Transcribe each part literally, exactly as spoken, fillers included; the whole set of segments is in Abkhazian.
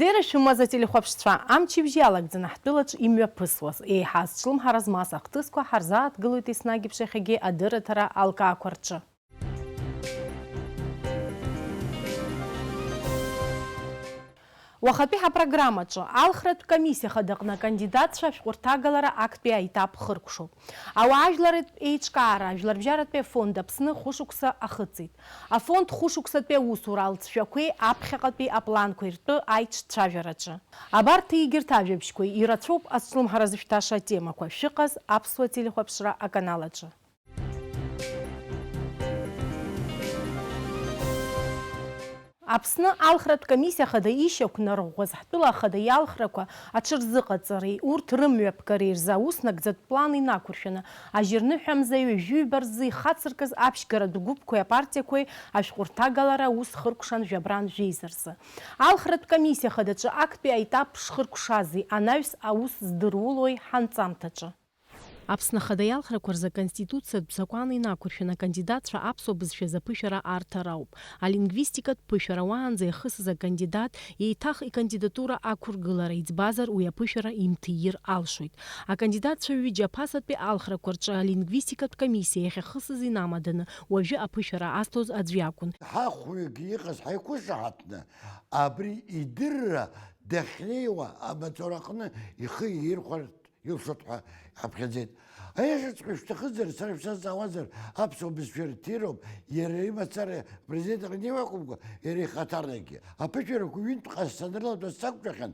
Бзиара шәымаз, ателехәаԥшцәа, амчыбжь иалагӡаны ҳтәылаҿ имҩаԥысуаз, еиҳа азҿлымҳара змаз ахҭысқәа ҳарзааҭгылоит еснагь еиԥш иахьагьы адырраҭара алкаақәа рҿы. Уахатәи ҳапрограммаҿы алхратә комиссиа хадаҟны акандидатцәа ашәҟәырҭагалара актәи аетап хыркәшоуп. Ауаажәларратә еиҿкаара ажәларбжьаратәи афонд Аԥсны хәышықәса ахыҵит. Афонд хәышықәсатәи аусура алҵшәақәеи аԥхьаҟатәи апланқәеи ртәы аиҿцәажәараҿы. Абарҭ егьырҭ ажәабжьқәеи ирацәоуп азҿлымҳара зышәҭаша атемақәа шәыҟаз аԥсуа телехәаԥшра аканал аҿы. Аԥсны алхратә комиссиа ахада ишьақәнарӷәӷәаз ҳтәыла ахада иалхрақәа аҽырзыҟаҵареи урҭ рымҩаԥгареи рзы аус нагӡатә план инақәыршәаны, ажьырныҳәа мза ҩажәи ҩба рзы ихацыркыз аԥшьгаратә гәыԥқәеи апартиақәеи ашәҟәырҭагалара аус хыркәшан жәабран жәеиза рзы. Алхратә комиссиа хадаҿы актәи аетап шхыркәшази, анаҩс аус здырулои ҳанҵамҭаҿы. Аԥсны Ахада иалхрақәа рзы Аконституциатә закәан инақәыршәаны акандидатцәа аԥсуа бызшәа азы аԥышәара арҭар ауп. Алингвистикатә ԥышәара уаанӡа иахысыз акандидат еиҭах икандидатура ақәыргылара иӡбазар, уи аԥышәара имҭиир алшоит. Акандидатцәа ҩыџьа аԥасатәи алхрақәа рҿы алингвистикатә комиссиа иахьахысыз инамаданы уажәы аԥышәара азҭоз аӡә иакәын. Ҳахәҩык иҟаз ҳаиқәышаҳаҭны абри идырра дахьнеиуа амаҵураҟны ихы иирхәартә илшоит ҳәа иаԥхьаӡеит. Аиашаҵәҟьа шәҭахызар, сара шәсазҵаауазар, аԥсуа бызшәа ирҭироуп, иара имацара апрезидент аҟны иоуа акәымкәа, иара ихаҭарнакгьы. Аԥышәарақәа ҩынтә ҟасҵан рылатәаз сақәшәахьан,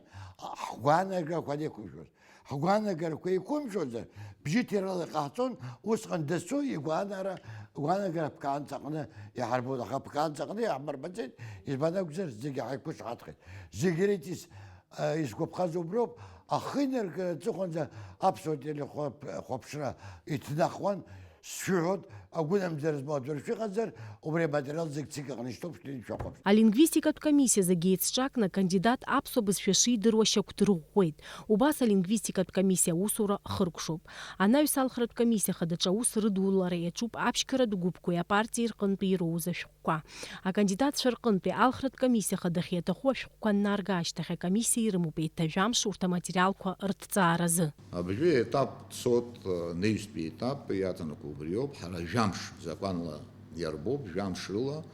ҳгәаанагарақәа анеиқәымшәоз. Ҳгәаанагарақәа еиқәымшәозар, бжьыҭирала иҟаҳҵон, усҟан дасу игәаанагара, гәаанагара ԥкаанҵаҟны иҳарбон, аха ԥкаанҵаҟны иаҳмырбаӡеит, избан акәзар, зегьы ҳаиқәышаҳаҭхеит. Зегь реиҭ ис-, Исгәаԥхаз уброуп, ахы инаркны аҵыхәанӡа аԥсуа телехәаԥ-, хәаԥшра иҭнахуан, сшәыҳәоит, агәынамӡара змоу аӡәыр шәыҟазар, убри аматериал зегь ЦИК аҟны ишьҭоуп, шәнеины шәахәаԥш. Алингвистикатә комиссиа зегьы еицҿакны акандидат аԥсуа бызшәа шидыруа шьақәдырӷәӷәеит. Убас алингвистикатә комиссиа аусура хыркәшоуп. Анаҩс алхратә комиссиа хадаҿы аус рыдулара иаҿуп аԥшьгаратә гәыԥқәеи апартиеи рҟынтәи ироуз ашәҟәқәа. Акандидатцәа рҟынтәи алхратә комиссиа хадахь иаҭаху ашәҟәқәа аннарга ашьҭахь, акомиссиа ирымоуп еиҭа жәамш урҭ аматериалқәа рҭҵааразы. Абыржәы аетап цот, неҩстәи аетап иаҵанакуа убриоуп. Ҳара жәамш закәанла иарбоуп, жәамш рыла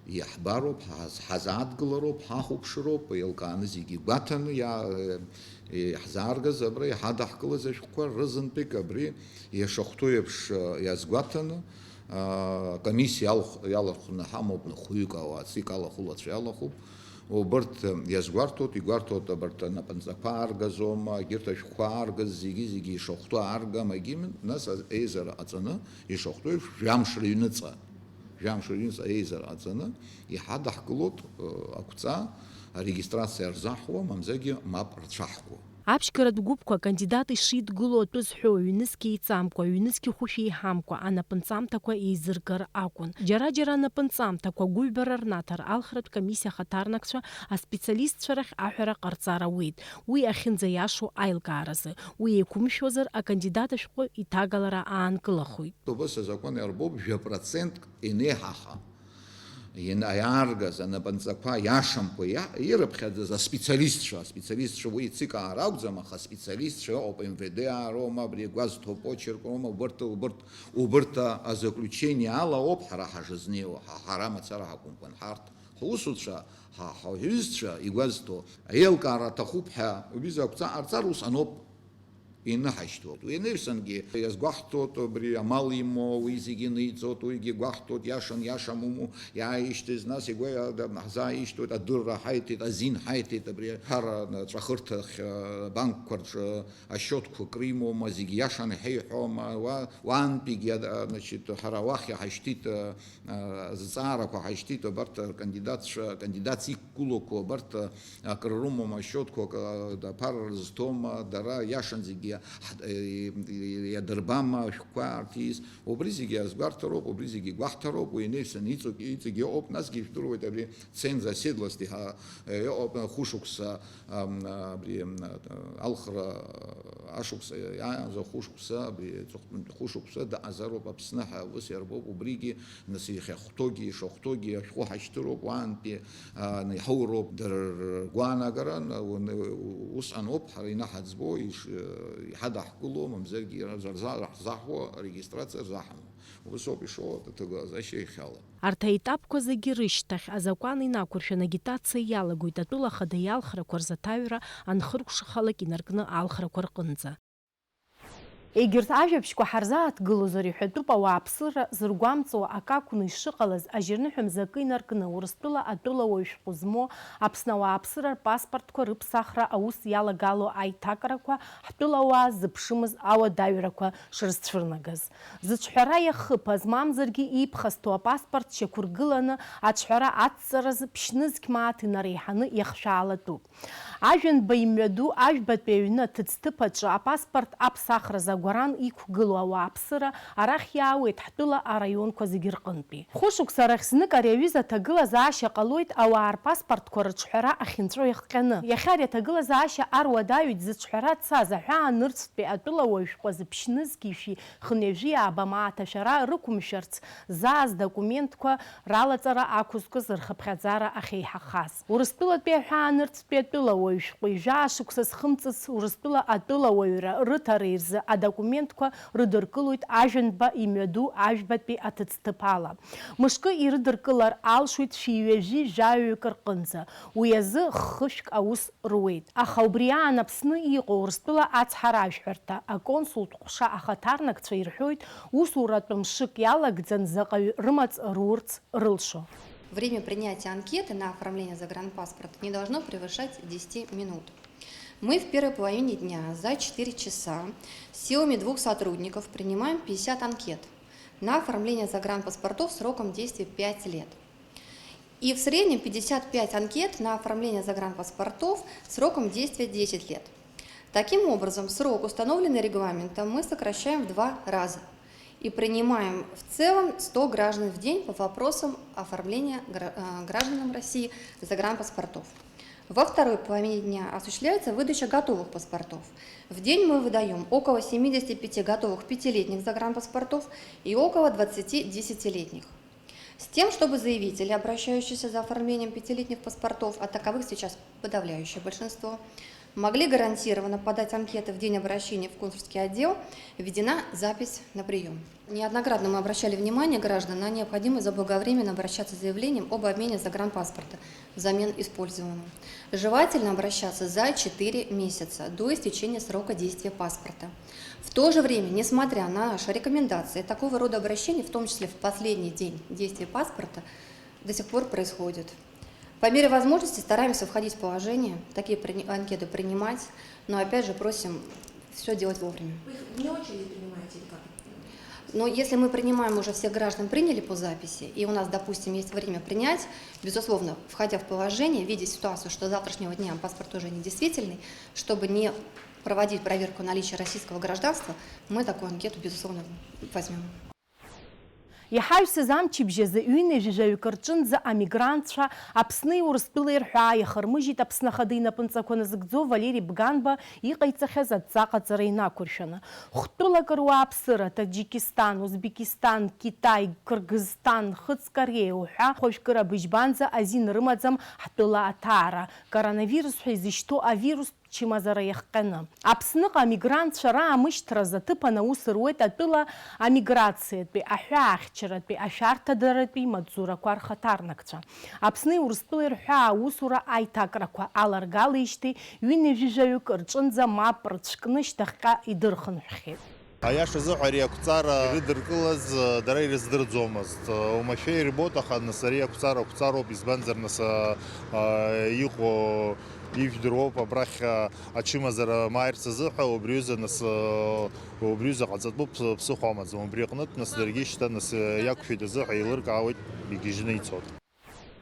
иаҳбароуп, ҳаз-, ҳазааҭгылароуп, ҳахәаԥшроуп, еилкааны зегьы гәаҭаны иа-, иаҳзааргаз абра иҳадаҳкылаз ашәҟәқәа рызынтәык абри ишахәҭоу еиԥш иазгәаҭаны, аа, комиссиа иалх-, иалархәны ҳамоуп, хәҩык ауаа, ЦИК алахәылацәа иалахәуп. Убырҭ иазгәарҭоит, игәарҭоит абарҭ анапынҵақәа ааргазома, егьырҭ ашәҟәқәа ааргаз, зегьы-зегьы ишахәҭоу ааргама, егьимын, нас еизара ҟаҵаны ишахәҭоу еиԥш, жәамш рыҩныҵҟа, жәамш рыҩныҵҟа еизара ҟаҵаны иҳадаҳкылоит, э, ақәҵа, арегистрациа рзаҳуа, мамзаргьы мап рцәаҳкуа. Аԥшьгаратә гәыԥқәа акандидат ишидгыло атәы зҳәо ҩнызқь еиҵамкәа, ҩнызқь хәышә еиҳамкәа анапынҵамҭақәа еизыргар акәын. Џьара-џьара анапынҵамҭақәа гәыҩбара рнаҭар алхратә комиссиа ахаҭарнакцәа аспециалистцәа рахь аҳәара ҟарҵар ауеит, уи ахьынӡаиашоу аилкааразы. Уи еиқәымшәозар, акандидат ашәҟәы иҭагалара аанкылахоит. Убас азакәан иарбоуп жәа процентк инеиҳаха. Иан-, иааргаз анапынҵақәа иашамкәа иа-, ирыԥхьаӡаз аспециалистцәа, аспециалистцәа уи ицикаара акәӡам, аха аспециалистцәа ыҟоуп, М В Д аароума, абри игәазҭо почерк роума, убырҭ, убырҭ, убырҭ а-, азаключение ала ауп ҳара ҳашызнеиуа, ҳа, ҳара мацара ҳакәымкәан, ҳарҭ ҳусуцәа, ҳа, ҳаҳәызцәа игәазҭо, аилкаара аҭахуп ҳәа убри закәҵа ҟарҵар ус аноуп. Иныҳашьҭуеит. Уи анаҩсангьы иазгәаҳҭоит, убри амал имоу, уи зегьы ниҵоит, уигьы гәаҳҭоит, иашан, иашам умоу, иааишьҭыз, нас игәы иа-, ҳзааишьҭуеит, адырра ҳаиҭеит, азин ҳаиҭеит, абри ҳара ҵәахырҭахь, э, банкқәа рҿы асчиотқәа акры имоума, зегьы иашан иҳаиҳәома, уа, уаантәигьы, а, значит, ҳара уахь иҳашьҭит, э, э, зҵаарақәа ҳашьҭит, абарҭ акандидатцәа, акандидатс иқәгылоуқәоу абарҭ, э, акры рымоума, асчиотқәа, э, аԥара рызҭома, дара иашан зегьы Иадырбама ашәҟәқәа, артист, убри зегьы азгәарҭароуп, убри зегьы гәаҳҭароуп, уи инаҩсан иҵегь, иҵегь иҟоуп, насгьы ижәдыруеит абри ценз оседлости ҳәа, э, иҟоуп, хәышықәса, ам, абри, ам, алхра ашықәса иаанӡа хәышықәса, абри аҵыхәтәантәи хәышықәса дааӡароуп Аԥсны ҳәа ус иарбоуп, убригьы нас иахьахәҭоугьы ишахәҭоугьы ашәҟәы ҳашьҭыроуп, уаантәи Ан-, иҳауроуп дара ргәаанагаран, ун-, усҟан ауп ҳара инаҳаӡбо, иш-, иҳадаҳкыло, мамзаргьы рза-, рза-, рзаҳуа арегистрациа рзаҳамоу. Ус ауп ишоу аҭагылазаашьа иахьала. Арҭ аетапқәа зегьы рышьҭахь, азакәан инақәыршәан агитациа иалагоит атәыла ахада иалхрақәа рзы аҭаҩра анхыркәшахалак инаркны алхрақәа рҟынӡа. Егьырҭ ажәабжьқәа ҳарзааҭгылозар, иҳәатәуп ауааԥсыра зыргәамҵуа акы акәны ишыҟалаз, ажьырныҳәа мза акы инаркны, Урыстәыла атәылауаҩ шәҟәы змоу Аԥсны ауааԥсыра рпаспортқәа рыԥсахра аус иалагало аиҭакрақәа ҳтәылауаа ззыԥшымыз ауадаҩрақәа шырзцәырнагаз. Зыҿҳәара иахыԥаз, мамзаргьы ииԥхасҭоу апаспорт шьақәыргыланы аҿҳәара адҵаразы ԥшьнызқь мааҭ инареиҳаны иахшәаалатәуп. Ажәанба имҩаду Ажәбатәи аҩны аҭыӡҭыԥ аҿы апаспорт аԥсахразы агәаран иқәгылоу ауааԥсыра арахь иаауеит ҳтәыла араионқәа зегьы рҟынтәи. Хәышықәса рахь знык ари аҩыза аҭагылазаашьа ҟалоит ауаа рпаспортқәа рыҿҳәара ахьынҵәо иахҟьаны. Иахьа ари аҭагылазаашьа аруадаҩит зыҿҳәара дцаз аҳәаа нырцәтәи атәылауаҩ шәҟәы азы ԥшьнызқьи жәшәи хынҩажәи ааба мааҭ ашәара рықәымшәарц зааз документқәа ралаҵара ақәызкыз рхыԥхьаӡара ахьеиҳахаз. Урыстәылатәи аҳәаанырцәтәи атәылауаҩ шәҟәи жәаа шықәса зхымҵыц Урыстәыла атәылауаҩра рыҭареи рзы адокументқәа рыдыркылоит Ажәанба имҩаду Ажәбатәи аҭыӡҭыԥ ала. Мышкы ирыдыркылар алшоит шәи ҩажәи жәаҩык рҟынӡа. Уи азы хышәк аус руеит. Аха убри аан Аԥсны иҟоу Урыстәыла ацҳаражәҳәарҭа аконсултә ҟәша ахаҭарнакцәа ирҳәоит, усуратә мшык иалагӡан заҟаҩ рымаҵ рурц рылшо. Время принятия анкеты на оформление загранпаспорта не должно превышать десяти минут. Мы в первой половине дня за четыре часа силами двух сотрудников принимаем пятьдесят анкет. На оформление загранпаспортов сроком действия пять лет. И в среднем пятьдесят пять анкет на оформление загранпаспортов сроком действия десять лет. Таким образом, срок, установленный регламентом, мы сокращаем в два раза и принимаем в целом сто граждан в день по вопросам оформления гра-, э, гражданам России загранпаспортов. Во второй половине дня осуществляется выдача готовых паспортов. В день мы выдаём около семидесяти пяти готовых пятилетних загранпаспортов и около двадцати десятилетних. С тем, чтобы заявители, обращающиеся за оформлением пятилетних паспортов, а таковых сейчас подавляющее большинство, могли гарантированно подать анкеты в день обращения в консульский отдел, введена запись на приём. Неоднократно мы обращали внимание граждан на необходимость заблаговременно обращаться с заявлением об обмене загранпаспорта взамен используемого. Желательно обращаться за четыре месяца до истечения срока действия паспорта. В то же время, несмотря на наши рекомендации, такого рода обращения, в том числе в последний день действия паспорта, до сих пор происходят. По мере возможности стараемся входить в положение, такие прини-, анкеты принимать, но опять же просим всё делать вовремя. Вы их вне очереди принимаете или как? Но если мы принимаем, уже всех граждан приняли по записи, и у нас, допустим, есть время принять, безусловно, входя в положение, видя ситуацию, что с завтрашнего дня паспорт уже недействительный, чтобы не проводить проверку наличия российского гражданства, мы такую анкету, безусловно, возьмём. Иҳаҩсыз амчыбжь азы ҩынҩажәаҩык рҿынӡа амигрантцәа Аԥсни Урыстәылеи рҳәаа иахырмыжьит Аԥсны Ахада инапынҵақәа назыгӡо Валери Бганба иҟаиҵахьаз адҵа ҟаҵара инақәыршәаны. Хәтәылак руааԥсыра, Таџьикистан, Узбекистан, Китай, Кыргызстан, Нхыҵ Кореиа уҳәа хәажәкыра быжьбанӡа азин рымаӡам ҳтәыла аҭаара, коронавирус ҳәа изышьҭоу авирус чымазара иахҟьаны. Аԥсныҟа амигрантцәа раамышьҭразы аҭыԥан аус руеит атәыла амиграциатәи, аҳәаахьчаратәи, ашәарҭадаратәи маҵзурақәа рхаҭарнакцәа. Аԥсни Урыстәылеи рҳәаа аусура аиҭакрақәа аларгалеижьҭеи ҩынҩажәаҩык рҿынӡа мап рцәкны шьҭахьҟа идырхынҳәхьеит. Аиаша азыҳәа ари ақәҵара ирыдыркылаз, э, дара ирыздырӡомызт. Э, оумашәа ирбоит, аха нас ари ақәҵара ақәҵароуп, избанзар нас, э, э, иҟоу ижәдыруоуп, абрахь, э, ачымазара мааирц азыҳәа, убри аҩыза нас, э, убри аҩыза ҟаҵатәуп, ԥсыхәа амаӡам. Убри аҟнытә нас даргьы шьҭа нас, э, иақәшәеит азыҳәа еилыркаауеит, игьежьны ицоит.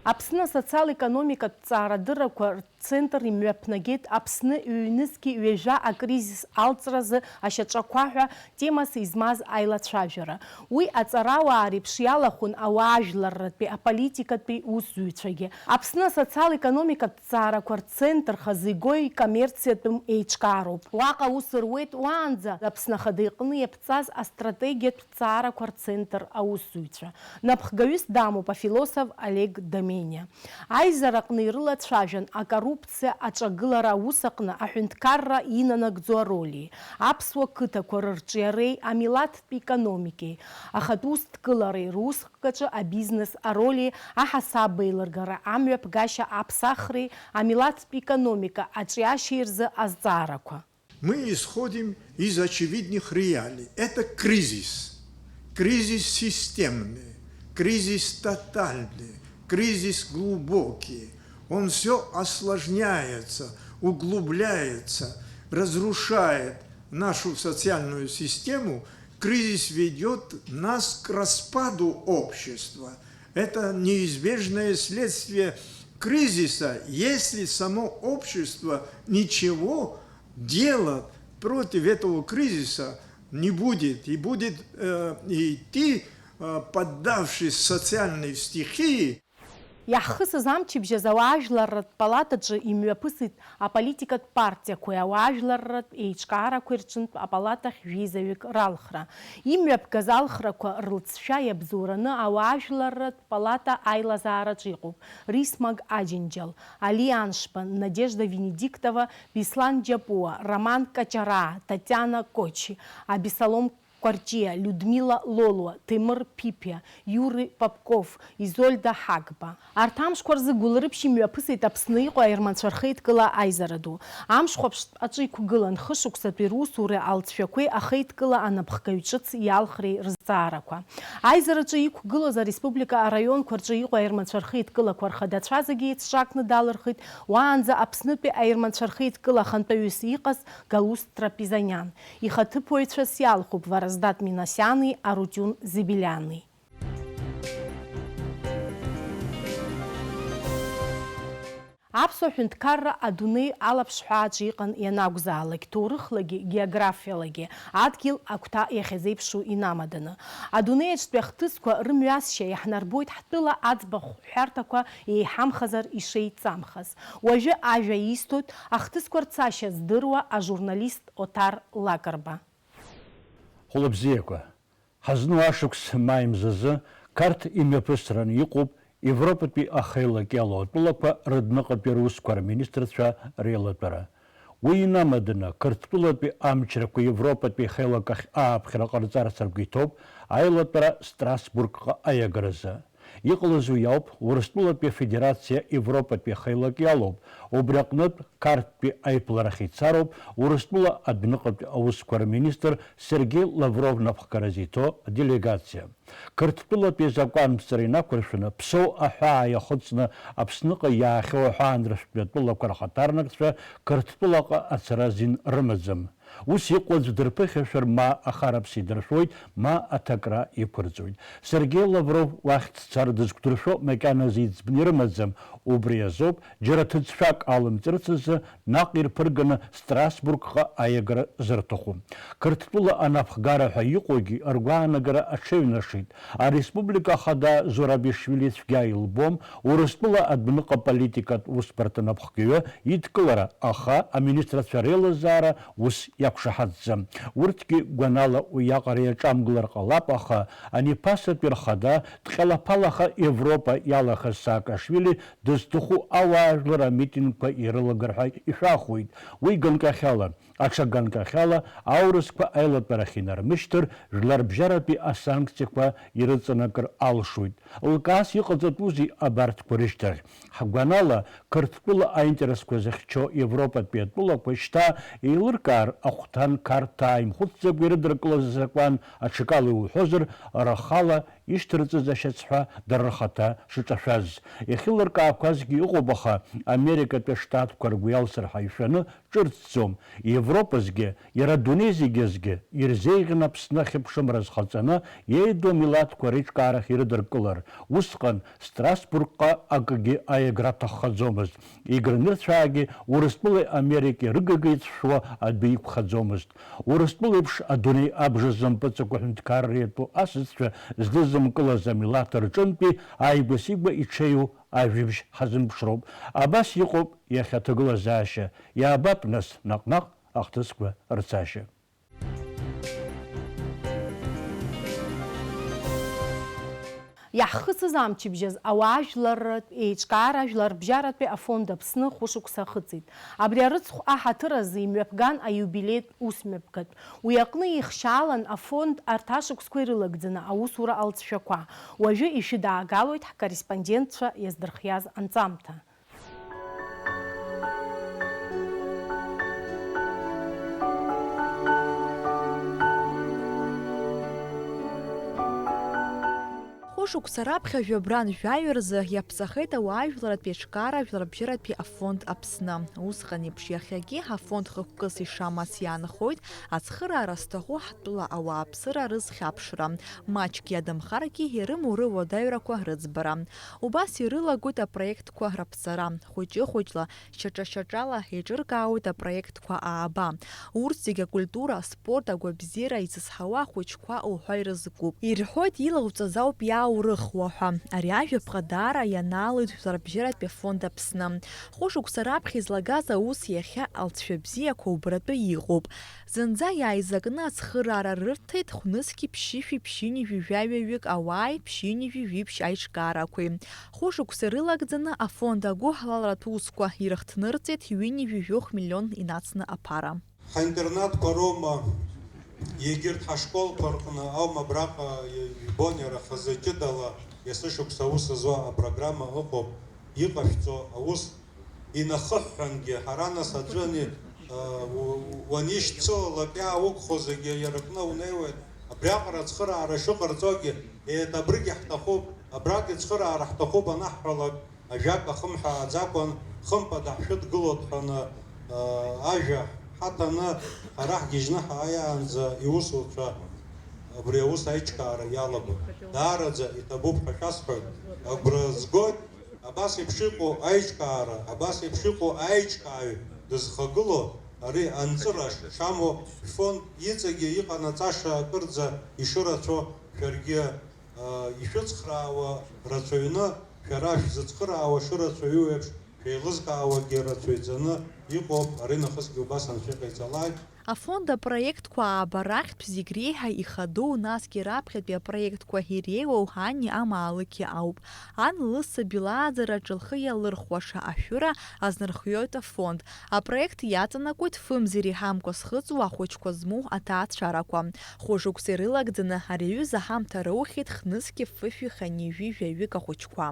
Аԥсны асоциал-економикатә ҭҵаарадыррақәа рцентр имҩаԥнагеит Аԥсны ҩнызқьи ҩажәа акризис алҵразы ашьаҿақәа ҳәа темас измаз аилацәажәара. Уи аҵарауаа реиԥш иалахәын ауаажәларратәи аполитикатәи усзуҩцәагьы. Аԥсны асоциал-економикатә ҭҵаарақәа рцентр хазы игои коммерциатәым еиҿкаароуп. Уаҟа аус руеит уаанӡа Аԥсны Ахада иҟны иаԥҵаз астратегиатә ҭҵаарақәа рцентр аусзуҩцәа. Напхгаҩыс дамоуп афилософ Олег Домениа. Аизараҟны ирылацәажәан акоррупциа аҿагылара аус аҟны аҳәынҭқарра инанагӡо ароли, аԥсуа қыҭақәа рырҿиареи амилаҭтә економикеи, ахатә усҭгылареи русхкаҿы абизнес ароли, аҳасабеилыргара амҩаԥгашьа аԥсахреи амилаҭтә економика аҿиашьеи рзы азҵаарақәа. Мы исходим из очевидных реалий. Это кризис. Кризис системный, кризис тотальный, кризис глубокий. Он все осложняется, углубляется, разрушает нашу социальную систему. Кризис ведет нас к распаду общества. Это неизбежное следствие кризиса, если само общество ничего делать против этого кризиса не будет и будет э, идти, э, поддавшись социальной стихии. Иаҳхысыз амчыбжь азы ауаажәларратә палатаҿы имҩаԥысит аполитикатә партиақәеи ауаажәларратә еиҿкаарақәеи рҿынтә апалатахь жәеизаҩык ралхра. Имҩаԥгаз алхрақәа рлҵшәа иабзоураны ауаажәларратә палата аилазаараҿ иҟоуп Рисмаг Аџьынџьал, Али Аншба, Надежда Венедиктова, Беслан Џьапуа, Роман Качараа, Татиана Кочи, Абесалом Кәарҷиа, Людмила Лолуа, Ҭемыр Ԥиԥиа, Иури Попков, Изольда Ҳагба. Арҭ амшқәа рзы Гәылрыԥшь имҩаԥысит Аԥсны иҟоу аерманцәа рхеидкыла аизара ду. Амшхәаԥштә аҿы иқәгылан хышықәсатәи русуреи алҵшәақәеи ахеидкыла анапхгаҩ ҿыц иалхреи рызҵаарақәа. Аизараҿы иқәгылоз ареспублика араионқәа рҿы иҟоу аерманцәа рхеидкылақәа рхадацәа зегьы еицҿакны далырхит уаанӡа Аԥснытәи аерманцәа рхеидкыла ахантәаҩыс иҟаз Галус Трапезаниан. Ихаҭыԥуаҩцәас иалхуп Вараздат Минасиани Арутиун Зебелиани. Аԥсуа ҳәынҭқарра адунеи алаԥшҳәааҿы иҟан ианакәзаалак, ҭоурыхлагьы, географиалагьы, адгьыл агәҭа иахьазеиԥшу инамаданы. Адунеи аҿтәи ахҭысқәа рымҩасшьа иаҳнарбоит ҳтәыла аӡбахә ҳәарҭақәа еиҳамхазар ишеиҵамхаз. Уажәы ажәа исҭоит ахҭысқәа рцашьа здыруа ажурналист Оҭар Лакрба. Хәылбзиақәа. Ҳазну ашықәс маи мзазы Қарҭ имҩаԥысраны иҟоуп Европатәи ахеилак иалоу атәылақәа рыдныҟатәи русқәа рминистрцәа реилатәара. Уи инамаданы, Қырҭтәылатәи амчрақәа Европатәи ахеилак ахь ааԥхьара ҟарҵарц ргәы иҭоуп аилатәара Страсбургҟа аиагаразы. Иҟалаз уи ауп, Урыстәылатәи Афедерациа Европатәи ахеилак иалоуп, убри аҟнытә Қарҭтәи аиԥыларахь ицароуп Урыстәыла адәныҟатәи аусқәа рминистр Сергеи Лавров напхгара зиҭо аделегациа. Қырҭтәылатәи азакәанԥҵара инақәыршәаны, Ԥсоу аҳәаа иахыҵны Аԥсныҟа иаахьоу аҳәаанырцәтәи атәылақәа рхаҭарнакцәа Қырҭтәылаҟа ацара азин рымаӡам. Ус иҟоу аӡә дырԥыхьашәар, ма ахараԥса идыршәоит, ма аҭакра иқәырҵоит. Сергеи Лавров уахь дцар дызқәдыршәо макьаназы иӡбны ирымаӡам, убри азоуп џьара ҭыӡшәак алымҵырц азы наҟ ирԥырганы Страсбургҟа аиагара зырҭаху. Қырҭтәыла анапхгара ҳәа иҟоугьы ргәаанагара аҽеиҩнашеит. Ареспублика Ахада Зурабишвили цәгьа илбом, Урыстәыла адәныҟа политикатә усбарҭа напхгаҩы идкылара, аха аминистрцәа реилазаара ус иақәшаҳаҭӡам. Урҭгьы гәанала уиаҟара иаҿамгылар ҟалап, аха ани ԥасатәи рхада дҟьалаԥалаха Европа иалахаз Саакашвили дызҭаху ауаажәлар амитингқәа ирылагар ҳәа ишәахуеит. Уи ганкахьала, аҽа ганкахьала аурысқәа аилатәарахь инармышьҭыр, жәларбжьаратәи асанкциақәа ирыҵанакыр алшоит. Лкаас иҟаҵатәузеи абарҭқәа рышьҭахь? Ҳгәанала, Қырҭтәыла аинтересқәа зыхьчо Европатәи атәылақәа шьҭа еилыркаар ахәҭан Қарҭаа имхәыцӡакәа ирыдыркылаз азакәан аҽакала иуҳәозар, рхала ишьҭарҵаз ашьацҳәа дара рхаҭа шыҿашәаз. Иахьылыркаақәазгьы ыҟоуп, аха Америкатәи Штатқәа ргәы иалсыр ҳәа ишәаны ҿырҭӡом. Европазгьы, иара адунеи зегьы азгьы ирзеиӷьын Аԥсны ахьыԥшымра зхаҵаны иеиду амилаҭқәа реиҿкаарахь ирыдыркылар. Усҟан Страсбургҟа акгьы аиагара аҭаххаӡомызт. Егры нырцәаагьы Урыстәылеи Америкеи рыгага иҵшәуа адәы иқәхаӡомызт. Урыстәыла еиԥш адунеи абжазы мпыҵақәа ҳәынҭқарра иатәу асасцәа здызымкылаз амилаҭ рҿынтәи ааигәа-сигәа иҽеиу ажәабжь ҳазымԥшроуп. Абас иҟоуп иахьа аҭагылазаашьа. Иаабап, нас, наҟ-наҟ ахҭысқәа рцашьа. Иаҳхысыз амчыбжьаз ауаажәларратә еиҿкаара Жәларбжьаратәи афонд Аԥсны хәышықәса ахыҵит. Абри арыцхә аҳаҭыр азы имҩаԥган аиубилеитә усмҩаԥгатә. Уи аҟны ихшьаалан афонд арҭ ашықәсқәа ирылагӡаны аусура алҵшәақәа. Уажәы ишәыдаагалоит ҳкорреспондентцәа иаздырхиаз анҵамҭа. Хәышықәса раԥхьа жәабран жәаҩа рзы иаԥҵахеит ауаажәларратә еиҿкаара Жәларбжьаратәи афонд Аԥсны. Усҟан еиԥш иахьагьы афонд хықәкыс ишамац иаанхоит ацхыраара зҭаху ҳтәыла ауааԥсыра рызхьаԥшра, маҷк иадамхаргьы ирымоу руадаҩрақәа рыӡбара. Убас ирылагоит апроектқәа раԥҵара, хәыҷы-хәыҷла, шьаҿа-шьаҿала еиҿыркаауеит апроектқәа ааба. Урҭ зегьы акультура, аспорт, агәабзиара, изызҳауа ахәыҷқәа уҳәа ирызкуп. Ирҳәоит, илауҵаз ауп иааурыхуа ҳәа. Ари ажәаԥҟа даара ианаалоит Жәларбжьаратәи афонд Аԥсны. Хәышықәса раԥхьа излагаз аус иахьа алҵшәа бзиақәа убаратәы иҟоуп. Зынӡа иааизакны ацхыраара рырҭеит хәнызқьи ԥшьышәи ԥшьынҩажәи жәаҩаҩык ауааи ԥшьынҩажәи жәиԥшь аиҿкаарақәеи. Хәышықәса ирылагӡаны афонд агәыҳалалратә усқәа ирыхҭнырҵеит ҩынҩажәи жәохә миллион инацны аԥара. Ҳаинтернатқәа роума, егьырҭ ҳашколқәа рҟны аума абраҟа ибон иара хазы ҷыдала есышықәса аус зуа апрограмма ыҟоуп, иҟашәҵо аус инахыҳәҳәангьы, ҳара нас аӡәы ани, а, у-, уанишьцылалак иааугхо зегьы иаркны унеиуеит. Абриаҟара ацхыраара шыҟарҵогьы, еет, абригьы ҳҭахуп, абрагьы ацхыраара ҳҭахуп анаҳҳәалак, ажәак ахымҳәааӡакәан, хымԥада ҳшәыдгылоит ҳәаны, а, ажәа ҳаҭаны, ҳара ҳгьежьны ҳааиаанӡа иусуцәа абри аус аиҿкаара иалагоит. Даараӡа иҭабуп ҳәа шәасҳәоит. Агәра згоит. Абас еиԥш иҟоу аиҿкаара, абас еиԥш иҟоу аиҿкааҩ дызхагылоу ари анҵыра шамоу шәфонд иҵегьы иҟанаҵаша акырӡа ишырацәоу шәаргьы, а, ишәыцхраауа рацәаҩны, шәара шәзыцхыраауа шырацәаҩу еиԥш шәеилызкаауагьы рацәаҩӡаны иҟоуп, аринахысгьы убас анцәа иҟаиҵалааит. Афонд апроектқәа аабарахьтә зегь реиҳа ихадоу, насгьы раԥхьатәи апроектқәа иреиуоу ани амаалықьи ауп. Ан лысаби лааӡараҿы лхы иалырхуаша ашәыра азнархиоит афонд. Апроект иаҵанакуеит фымзар иҳамкәа зхыҵуа ахәыҷқәа змоу аҭаацәарақәа. Хәышықәса ирылагӡаны ари аҩыза ҳамҭа роухьеит хнызқьи фышәи хынҩажәи жәаҩык ахәыҷқәа.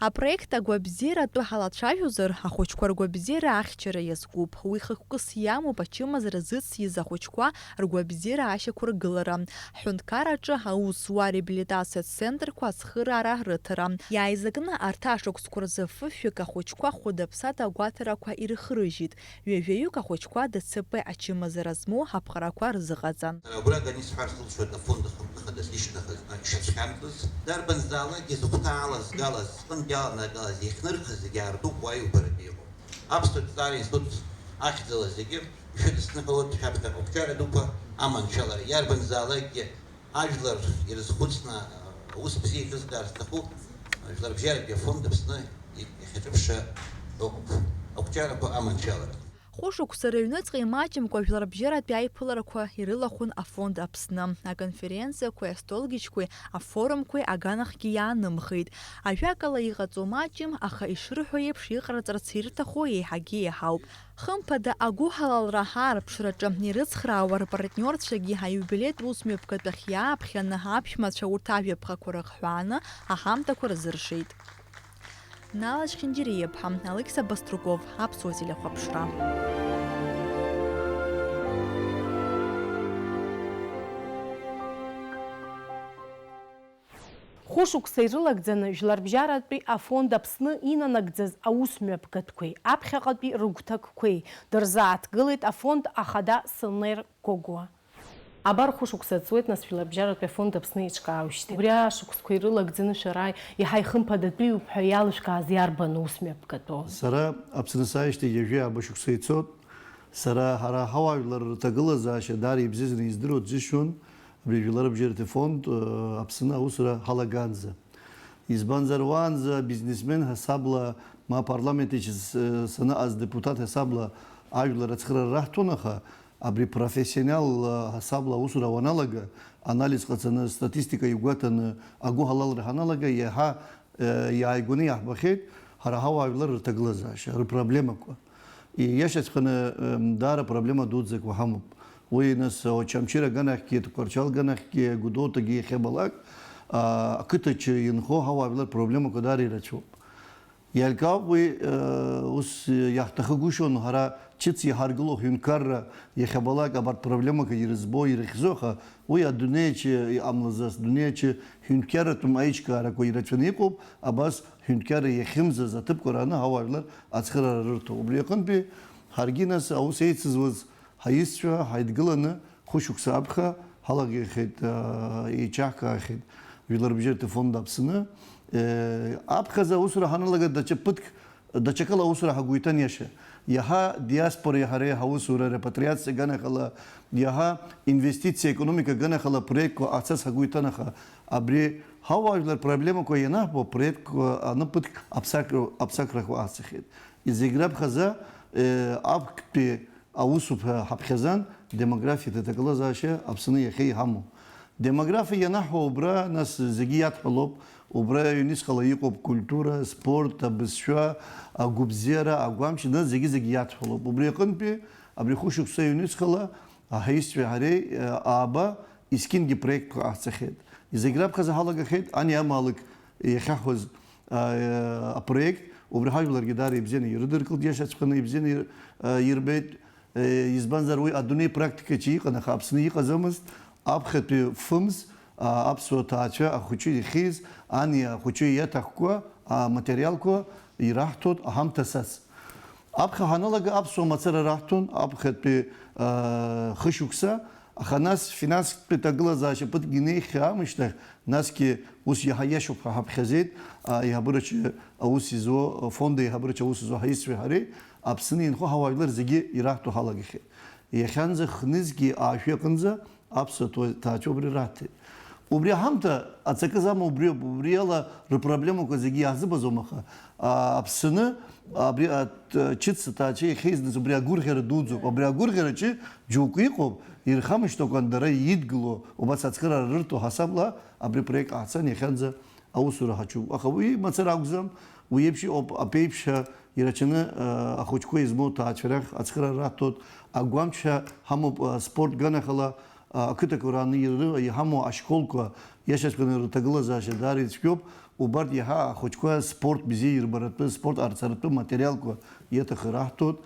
Апроект агәабзиара атәы ҳалацәажәозар, ахәыҷқәа ргәабзиара ахьчара иазкуп. Уи хықәкыс иамоуп ачымазара зыциз ахәыҷқәа ргәабзиара ашьақәыргылара, ҳҳәынҭқарраҿы аус зуа ареабилитациатә центрқәа ацхыраара рыҭара. Иааизакны арҭ ашықәсқәа рзы фышәҩык ахәыҷқәа хәыда-ԥсада агәаҭарақәа ирыхрыжьит. Ҩажәаҩык ахәыҷқәа Д Ц П ачымазара змоу аԥҟарақәа рзыҟаҵан. Сара агәра ганы исҳәар сылшоит афонд ахықәкы хадас ишьҭнахыз, ишацәхьамҵыз. Дарбанзаалакгьы зыхәҭа алазгалаз, зҟынтә иаланагалаз, иахьнырхыз зегьы аартуп, уа иубаратәы иҟоуп. Аԥсуа ҭҵаара институт ахьӡала зегьы ишәыдысныҳәалоит шәаԥхьаҟа ақәҿиара дуқәа аманшәалара. Иарбанзаалакгьы ажәлар ирызхәыцны, аус бзиа еиҿызкаар зҭаху, Жәларбжьаратәи афонд Аԥсны иахьаҿыԥшша ыҟоуп. Ақәҿиарақәа аманшәалара. Хәышықәса рыҩныҵҟа имаҷымкәа жәларбжьаратәи аиԥыларақәа ирылахәын афонд Аԥсны. Аконференциақәеи астолгьежьқәеи, афорумқәеи аганахьгьы иаанымхеит. Ажәакала, иҟаҵоу маҷым, аха ишырҳәо еиԥш, иҟарҵарц ирҭаху еиҳагьы еиҳауп. Хымԥада, агәыҳалалра аарԥшраҿы ирыцхраауа рпартниорцәагьы аиубилеитә усмҩаԥгатәахь иааԥхьаны аԥшәмацәа урҭ ажәаԥҟақәа рыхҳәааны аҳамҭақәа рзыршеит. Нала Чхинџьириаԥҳа, Алықьса Баструков, Аԥсуа телехәаԥшра. Хәышықәса ирылагӡаны Жәларбжьаратәи афонд Аԥсны инанагӡаз аус мҩаԥгатәқәеи аԥхьаҟатәи рыгәҭакқәеи дырзааҭгылеит афонд ахада Сылнер Гогәуа. Абар хәышықәса ҵуеит, нас, Жәларбжьаратәи афонд Аԥсны еиҿкаауеижьҭеи. Убри ашықәсқәа ирылагӡаны шәара иаҳа ихымԥадатәиуп ҳәа иалышәкааз иарбан ус мҩаԥгатәу? Сара Аԥсны сааижьҭеи ҩажәи ааба шықәса ицоит. Сара ҳара ҳауаажәлар рҭагылазаашьа даара ибзиаӡаны издыруа џьысшьон абри Жәларбжьаратәи фонд, э, Аԥсны аусура ҳалагаанӡа. Избанзар, уаанӡа бизнесмен ҳасабла, ма апарламент аҿы с-, саныҟаз депутат ҳасабла ажәлар ацхыраара раҳҭон, аха абри профессионал ҳасабла аусура уаналага, анализ ҟаҵаны, статистика игәаҭаны, агәыҳалалра ҳаналага, иаҳа, э, иааигәаны иаҳбахьеит ҳара ҳауаажәлар рҭагылазаашьа, рыпроблемақәа. Ииашаҵәҟьаны, даара проблема дуӡӡак уаҳамоуп. Уи, нас, Очамчыра аганахьгьы, Тҟәарчал аганахьгьы, Гәдоуҭагьы иахьабалак, а, ақыҭаҿы инхо ҳауаажәлар проблемақәа даара ирацәоуп. Иалкаауп уи, ус иаҳҭахгәышьон ҳара ҷыц иҳаргыло ҳҳәынҭқарра иахьабалак абарҭ проблемақәа ирызбо, ирыхьӡо, аха уи адунеиаҿы иҟамлаӡац, адунеиаҿы ҳәынҭқарратәым аиҿкаарақәа ирацәаны иҟоуп, абас ҳәынҭқарра иахьымӡаз аҭыԥқәа раны ҳауаажәлар ацхыраара рырҭо. Убри аҟынтәи ҳаргьы, нас, аус еицызуаз ҳаишьцәа ҳаидгыланы хәышықәса аԥхьа ҳалагахьеит, еиҿаҳкаахьеит Жәларбжьаратәи фонд Аԥсны. Аԥхьаӡа аусура ҳаналага даҽа ԥыҭк, даҽакала аусура ҳагәы иҭан иаша. Иаҳа диаспореи ҳареи ҳаусура, репатриациа аганахьала, иаҳа инвестициа, аекономика аганахьала проектқәа ҟаҳҵарц ҳагәы иҭан, аха абри ҳауаажәлар проблемақәа ианаҳбо, апроектқәа аны ԥыҭк аԥсак-, аԥсакрақәа ҟаҳҵахьеит. Зегь раԥхьаӡа, э, актәи аусура ҳаԥхьаӡан, демографиатә аҭагылазаашьа Аԥсны иахьа иҳамоу. Демографиа ианаҳҳәо убра, нас, зегьы иадҳәалоуп, убра ҩнуҵҟала иҟоуп культура, спорт, абызшәа, агәабзиара, агәамч, нас зегьы-зегьы иадҳәалоуп. Убри аҟынтәи, абри хәышықәса ҩнуҵҟала аҳаишьцәеи ҳареи, э, ааба, Искингьы проектқәа ҟаҳҵахьеит. Зегь раԥхьаӡа ҳалагахьеит ани амаалықь иахьаҳуаз, а, апроект, убри ҳажәларгьы даара ибзианы ирыдыркылт, иашаҵәҟьаны ибзианы ир-, а, ирбеит. Е, избанзар, уи адунеи практикаҿы иҟан, аха Аԥсны иҟаӡамызт. Аԥхьатәи фымз, а, аԥсуа ҭаацәа ахәыҷы ихьиз, ани ахәыҷы иаҭахқәа, аматериалқәа ираҳҭоит аҳамҭа сас. Аԥхьа ҳаналага аԥсуа мацара раҳҭон аԥхьатәи, аа, хышықәса, аха нас финанстә ҭагылазаашьа ԥыҭк инеихьа аамышьҭахь, насгьы ус иаҳа иашоуп ҳәа ҳаԥхьаӡеит, аа, аиҳабыраҿы аус изуа, афонд аиҳабыраҿы аус изуа ҳаишьцәеи ҳареи Аԥсны инхо ҳауаажәлар зегьы ираҳҭо ҳалагахьеит. Иахьанӡа хнызқьи аашәи аҟынӡа аԥсуа ҭо-, ҭаацәа убри раҳҭеит. Убри аҳамҭа ацакы зама убриоуп, убриала рыпроблемақәа зегьы иаҳзыбаӡом, аха, а, Аԥсны абри аҭ-, ҷыц аҭаацәа иахьеизназ убри агәырӷьара дуӡӡоуп. Абри агәырӷьараҿы џьоукы иҟоуп, ирхамышҭыкәан дара идгыло, убас ацхыраара рырҭо ҳасабла абри апроект ҟаҳҵан иахьанӡа аусура ҳаҿуп. Аха уи мацара акәӡам, уи еиԥш иҟоуп аԥеиԥшҳәа ирацәаны, а, ахәыҷқәа измоу ҭаацәарахь ацхыраара раҳҭоит, агәамчҳәа ҳамоуп, а, спорт ганахьала, а, ақыҭақәа раны иры-, иҳамоу ашколқәа иашаҵәҟьаны рыҭагылазаашьа даара ицәгьоуп, убарҭ иаҳа ахәыҷқәа спорт бзиа ирбаратәы, спорт ҟарҵаратәы материалқәа иаҭаху раҳҭоит.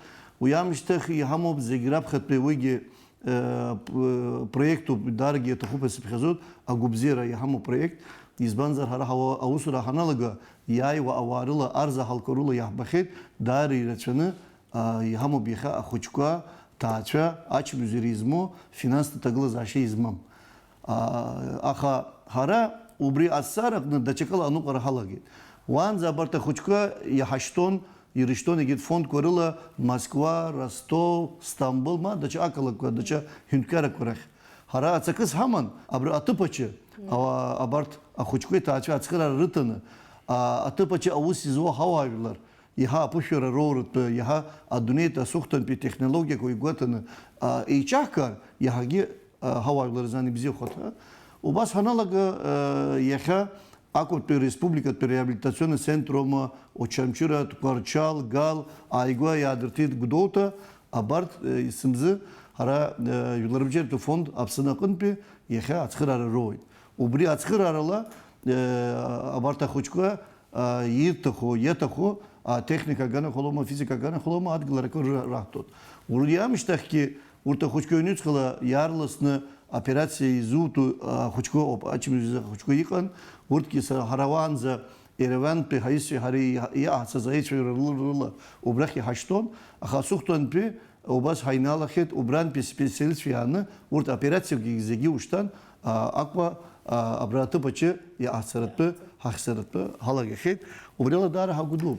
Уи аамышьҭахь иҳамоуп зегь раԥхьатәи уигьы Э, п-, проектуп, дааргьы иаҭахуп ҳәа сыԥхьаӡоит, агәабзиара иҳамоу проект. Избанзар, ҳара ҳауа-, аусура ҳаналага, иааиуа ауаа рыла, арзаҳалқәа рыла иаҳбахьеит, даара ирацәаны, а, иҳамоуп иахьа ахәыҷқәа, ҭаацәа, ачымазара измоу, финанстә ҭагылазаашьа измам. А, аха ҳара убри азҵаара аҟны даҽакала аныҟәара ҳалагеит. Уаанӡа абарҭ ахәыҷқәа иҳашьҭон, ирышьҭон егьырҭ фондқәа рыла Москва, Ростов, Стамбул, ма даҽа ақалақьқәа, даҽа ҳәынҭқаррақәа рахь. Ҳара ацакыс ҳаман, абра аҭыԥ аҿы, ауаа, абарҭ ахәыҷқәеи ҭаацәеи ацхыраара рыҭаны, а, аҭыԥ аҿы аус изуа ҳауаажәлар, еиҳа аԥышәара роуратәы, еиҳа адунеитә аҵыхәтәантәи технологиақәа игәаҭаны, а, еиҿаҳкаар, иаҳагьы а, ҳауаажәлар рзы ибзиахоит, ҳәа. Убас ҳаналага, а, иахьа Аҟәатәи республикатәи реабилитационный центр аума, Очамчыра, Тҟәарчал, Гал, ааигәа иаадыртит Гәдоуҭа, абарҭ, а, есымзы ҳара, а, Жәларбжьаратәи фонд Аԥсны аҟынтәи иахьа ацхыраара роуеит. Убри ацхыраарала, а, абарҭ ахәыҷқәа а, ирҭаху, иаҭаху, а, техника аганахь аума, физика аганахь аума, адгыларақәа ры-, раҳҭоит. Уи аамышьҭахьгьы урҭ ахәыҷқәа ҩнуҵҟала иаарласны аоперациа изутәу ахәыҷқәа ыҟоуп, ачымазаҩ ахәыҷқәа иҟан, урҭгьы сара ҳара уаанӡа Еревантәи ҳаҩызцәеи ҳареи иа-, иаҳцаз аицәажәара рыла, рыла убрахь иҳашьҭон, аха аҵыхәтәантәи убас ҳаиналахьеит, убрантәи специалистцәа иааны урҭ аоперациақәагьы зегьы ушьҭан, а, Аҟәа, а, абра аҭыԥ аҿы иаҳцаратәы, ҳахьцаратәы ҳалагахьеит. Убриала даара ҳагәыдуп.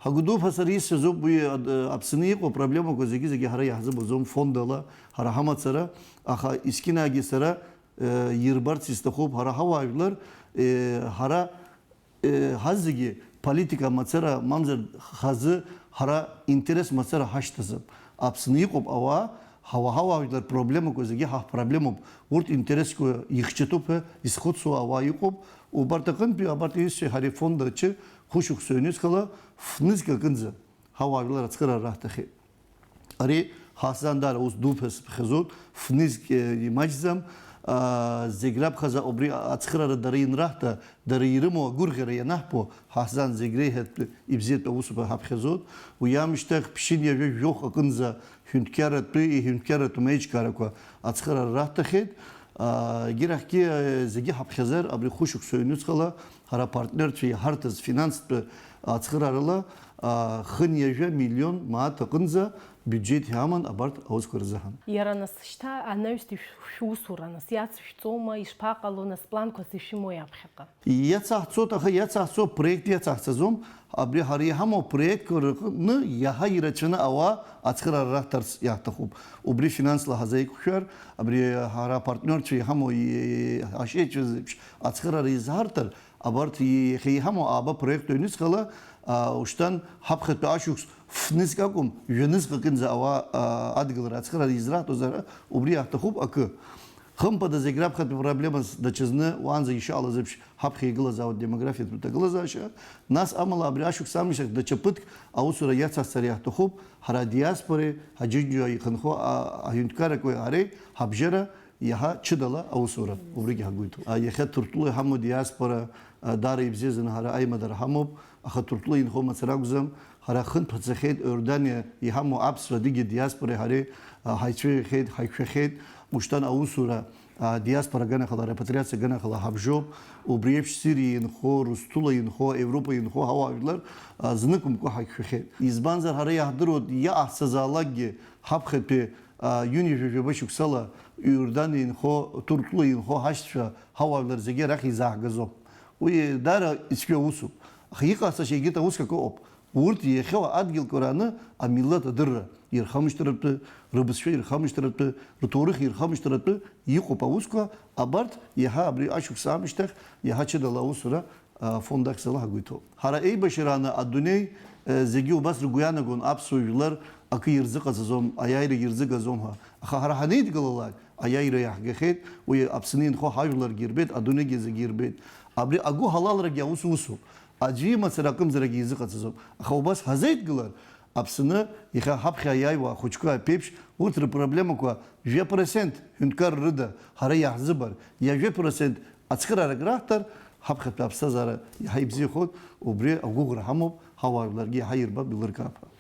Ҳагәыдуп ҳәа сара исҳәазоуп, уи, а, Аԥсны иҟоу апроблемақәа зегьы-зегьы ҳара иаҳзыбаӡом, фондала ҳара ҳамацара, аха есқьынагьы сара, э, ирбарц исҭахуп, ҳара ҳауаажәлар, э, ҳара, э, ҳазегьы политика мацара, мамзар хазы ҳара интерес мацара ҳашьҭаӡам. Аԥсны иҟоуп ауаа, ҳауа-, ҳауаажәлар проблемақәа зегьы ҳа ҳпроблемоуп. Урҭ интересқәа ихьчатәуп ҳәа изхәыцуа ауаа иҟоуп. Убарҭ аҟынтәи, абарҭ иҩызцәеи ҳареи фонд аҿы хәышықәса ҩнуҵҟала фнызқь аҟынӡа ҳауаажәлар ацхыраара раҳҭахьеит. Ари ҳа ҳзаандаара ус дуп ҳәа сыԥхьаӡоит, фнызқь, э, имаҷӡам, а, зегь раԥхьаӡа убри ацхыраара дара ианраҳҭа, дара ирымоу агәырӷьара ианаҳбо, ҳа ҳзан зегь реиҳа ибзиатәу аусура ҳаԥхьаӡоит. Уи аамышьҭахь ԥшьынҩажәа жәохә аҟынӡа ҳәынҭқарратәи, иҳәынҭқарратәым аиҿкаарақәа ацхыраара раҳҭахьеит. А, егьирахьгьы, э, зегьы ҳаԥхьаӡар, абри хәышықәса ҩнуҵҟала ҳара апартнерцәа иҳарҭаз финанстә ацхыраарала, а, хынҩажәа миллион мааҭ аҟынӡа биуџьеҭ иаман абарҭ аусқәа рзыҳәан. Иара нас шьҭа анаҩстәи шә-, шәусура нас иацышәҵома, ишԥаҟало нас, планқәас ишәымои аԥхьаҟа? Иацаҳҵоит, аха иацаҳҵо апроект иацаҳҵаӡом. Абри ҳара иҳамоу апроектқәа рҟны иаҳа ирацәаны ауаа ацхыраара раҳҭарц иаҳҭахуп. Убри финансла ҳазеиқәшәар, абри ҳара апартнерцәа иҳамоу и-, ашьеицәазеиԥш ацхыраара изҳарҭар, абарҭ иахьа иҳамоу ааба проект ҩнуҵҟала, а, ушьҭан ҳаԥхьатәи ашықәс фнызқь акәым, жәанызқь аҟынӡа ауаа, а, адгылара ацхыраара израҳҭозар, убри иаҳҭахуп акы. Хымԥада, зегь раԥхьатәи проблемас даҽазны, уаанӡа ишаалаз еиԥш, ҳаԥхьа игылазаауеит демографиатә ҭагылазаашьа. Нас, амала, абри ашықәс аамышьҭахь даҽа ԥыҭк аусура иацаҳҵар иаҳҭахуп, ҳара адиаспореи ҳаџьынџьуа ихынҳәуа, а, аҳәынҭқаррақәеи ҳареи ҳабжьара иаҳа ҷыдала аусура убригьы ҳагәиҭоит. А, иахьа Ҭырқәтәыла иҳамоу диаспора, а, даара ибзиаӡаны ҳара аимадара ҳамоуп, аха Ҭырқәтәыла инхо мацара акәӡам. Ҳара хынтә ҳцахьеит, Иорданиа иҳамоу аԥсуа адыгьы диаспореи ҳареи, а, ҳаицәажәахьеит, ҳаиқәшәахьеит. Ушьҭан аусура, а, диаспора аганахьала, репатриациа аганахьала ҳабжьоуп. Убри еиԥш Сириа инхо, Урыстәыла инхо, Европа инхо ҳауаажәлар, а, зныкымкәа ҳаиқәшәахьеит. Избанзар, ҳара иаҳдыруа иаҟаҳҵазаалакгьы ҳаԥхьатәи а, иуни жәаба шықәсала Иорданиа инхо, Ҭырқәтәыла инхо ҳашьцәа ҳауаажәлар зегьы арахь изааҳгазоуп. Уи даара ицәгьоу усуп. Аха иҟасҵаша егьырҭ аусқәак ыҟоуп. Урҭ иахьоу адгьылқәа раны амилаҭ адырра ирхамышҭратәы, рыбызшәа ирхамышҭратәы, рҭоурых ирхамышҭратәы иҟоуп аусқәа, абарҭ иаҳа абри ашықәс аамышьҭахь иаҳа ҷыдала аусура афонд ахьӡала ҳгәы иҭоуп. Ҳара еибашьрааны адунеи, э, зегьы убас ргәы иаанагон аԥсуа жәлар акы ирзыҟаҵаӡом, аиааира ирзыгаӡом ҳәа. Аха ҳара ҳанеидгылалак, аиааира иаҳгахьеит, уи Аԥсны инхо ҳажәларгьы ирбеит, адунеигьы зегьы ирбеит. Абри агәыҳалалрагь аус усуп. Аӡәы имацара акымзаракгьы изыҟаҵаӡом. Аха убас ҳазеидгылар, Аԥсны иахьа ҳаԥхьа иааиуа ахәыҷқәа аԥеиԥш, урҭ рпроблемақәа жәа процент ҳәынҭқар рыда ҳара иаҳзыбар, иажәа процент ацхыраарак раҳҭар, ҳаԥхьатәи аԥсҭазаара иаҳа ибзиахоит, убри агәыӷра ҳамоуп, ҳауаажәларгьы иаҳа ирбап, илыркаап ҳәа.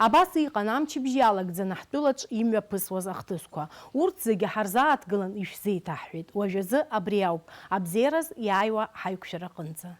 Абас иҟан амчыбжь иалагӡаны ҳтәылаҿ имҩаԥысуаз ахҭысқәа. Урҭ зегьы ҳарзааҭгылан ишәзеиҭаҳҳәеит. Уажәазы абри ауп, абзиараз иааиуа ҳаиқәшәараҟынӡа.